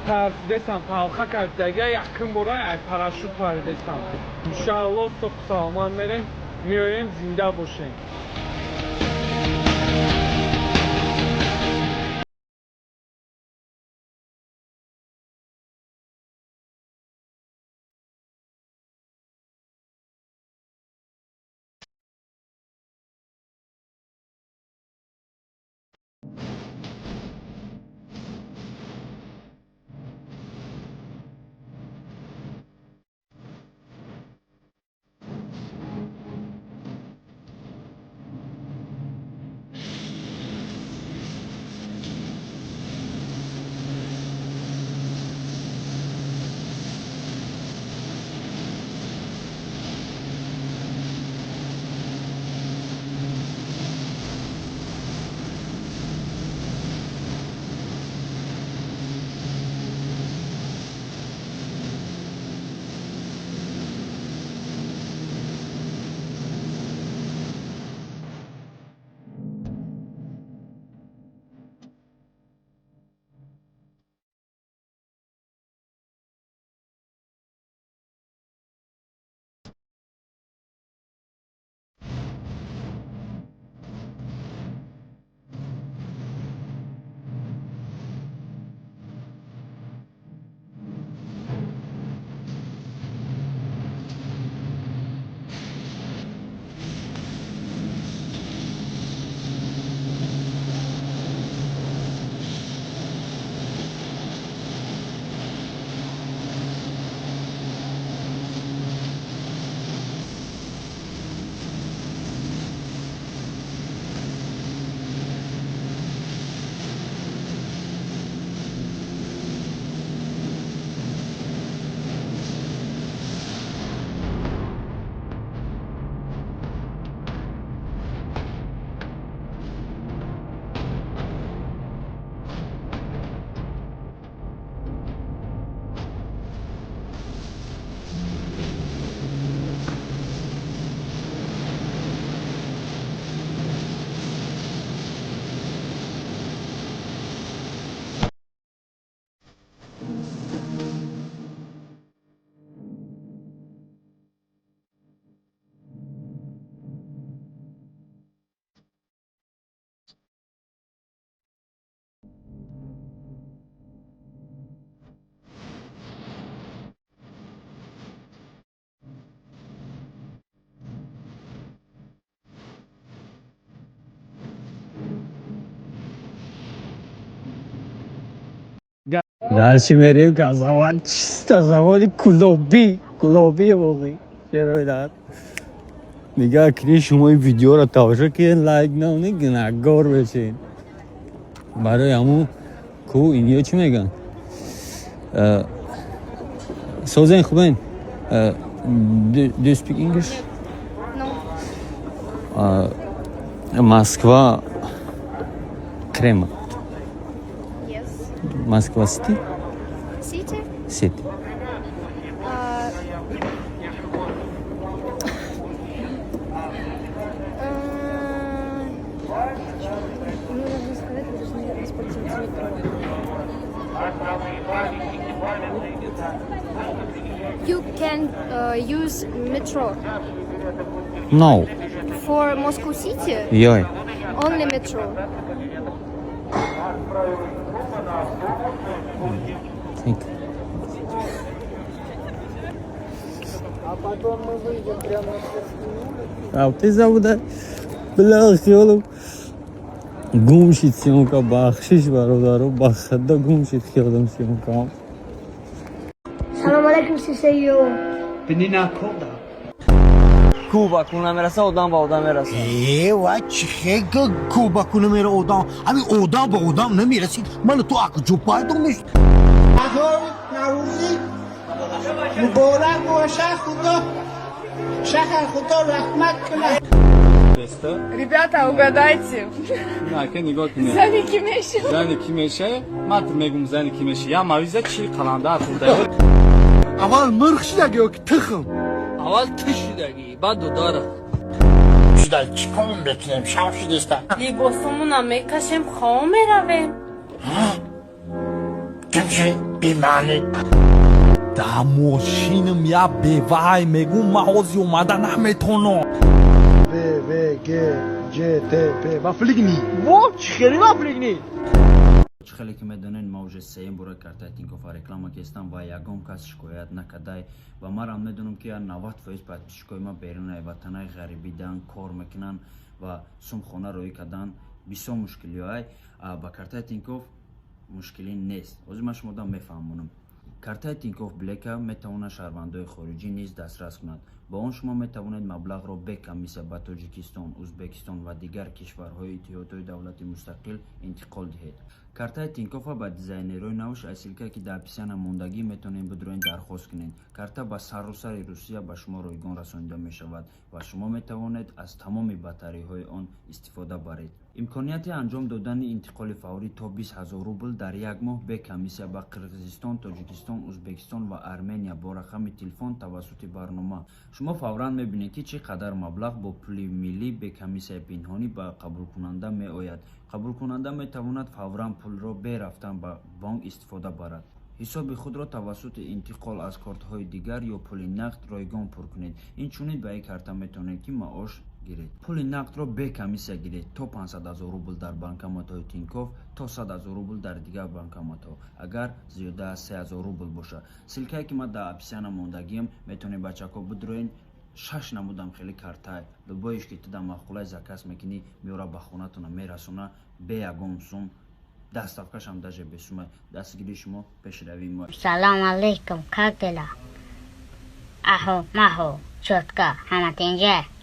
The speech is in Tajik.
Тарсидесам, талха кардага, якум бора ай парашют паридесам. Иншаалло, соҳ саломат мерем, меоем, зинда бошем. Дальше мерем Казаван, чисто заводи кулоби, кулоби воқи. Чаро дар? Нигоҳ кунед, шумо ин видеоро тамошо кунед, лайк намонед, гунаҳгор бешед. Барои ҳамун ку иниё чӣ мегӯянд? Созен, хубен? Do you speak English? No. Москва, Кремль. Yes. Москва Сити? City? Сити. Мне нужно сказать, вы должны воспользоваться метро. You can use metro. No. For Moscow City, Йой. Only metro. Thank you. А потом мы выйдем прямо на Тверскую улицу. Рафти забуда. Бля, хиёлам гум шид съёмка, бахшиш, бародаро, ба худо, гум шид хиёлам съёмкаам. Салом алейкум, сисею. Ку ба ку намераса, одам ба одам мераса. Э, ва чихе ку ба ку намера одам? Ҳамин одам ба одам намерасид, ману ту акуҷо пайдо мешуд? Наврӯзӣ муборак боша, худо шахар, худо раҳмат кунад. Ребята, угадайте. На, ке нигоҳ кунед. Зани ки меша? Зани ки меша? Ман мегум, зани ки меша. Я мавиза чил қаландар хӯрда. Аввал мирх шидаги ё ки тухм? Аввал ту шидагӣ, баъд додара. Шида чӣ кор мекунем, шав шидеста. Либосумона мекашем, хоб меравем. Да мошинам я бевай мегум, ман ҳози омада наметонам. В, В, Г, Г, Т, П. Вафлигни. Во, чӣ хели вафлигни? Чӣ хеле ки медонед, ма уже сеюм бора картаи Тинькоффа реклама кестам ва ягон кас шикоят накардай. Ва марам медонам, ки 90% подписчикои ма берунаи ватанаи ғарибидан кор мекунанд ва сумхона роҳӣ кардан бисёр мушкилиҳоай. Ба картаи Тинькофф мушкилӣ нест. Ҳозир ман шумода мефаҳмонам. Картаи Тинькофф Блека метавонад шаҳрвандои хориҷӣ низ дастрас кунад. Бо он шумо метавонед маблағро бе комиссия ба Тоҷикистон, Ӯзбекистон ва дигар кишварҳои Иттиҳодҳои давлати мустақил интиқол диҳед. Картаи Тинькоффа ба дизайнерҳои навш аз ссылка, ки дар описания мондагӣ, метавонед бидроен, дархост кунед. Карта ба саросари Русия ба шумо ройгон расонида мешавад ва шумо метавонед аз тамоми бартариҳои он истифода баред. Имконияти анҷом додани интиқоли фаврӣ то 20 000 рубл дар як моҳ бе комиссия ба Қирғизистон, Тоҷикистон, Ӯзбекистон ва Армения бо рақами телефон тавассути барнома. Шумо фавран мебинед, ки чӣ қадар маблағ бо пули миллӣ бе комиссияи пинҳонӣ ба қабулкунанда меояд. Қабулкунанда метавонад фавран пулро бе рафтан ба бонк истифода барад. Ҳисоби худро тавассути интиқол аз кортҳои дигар ё пули нақд ройгон пур кунед. Инчунин ба ин карта метавонед, ки маош гиред. Пули нақдро бе комиссия гиред то 500 000 рубл дар банкоматҳои Тинькофф, то 100 000 рубл дар дигар банкоматҳо, агар зиёда аз 3000 рубл бошад. Ссылкае, ки ман дар описания мондагиам, метавонед, бачако, бидроен. Шаш намудам хеле картай, любоиш ки ту дар маъқулай, заказ мекунӣ, меора, ба хонатона мерасона бе ягон сум. Доставкашам даже бесума. Дастгирии шумо пешравии мо. Салам алейкум, как дела? Ахо, махо, чётко, ҳама тинҷа.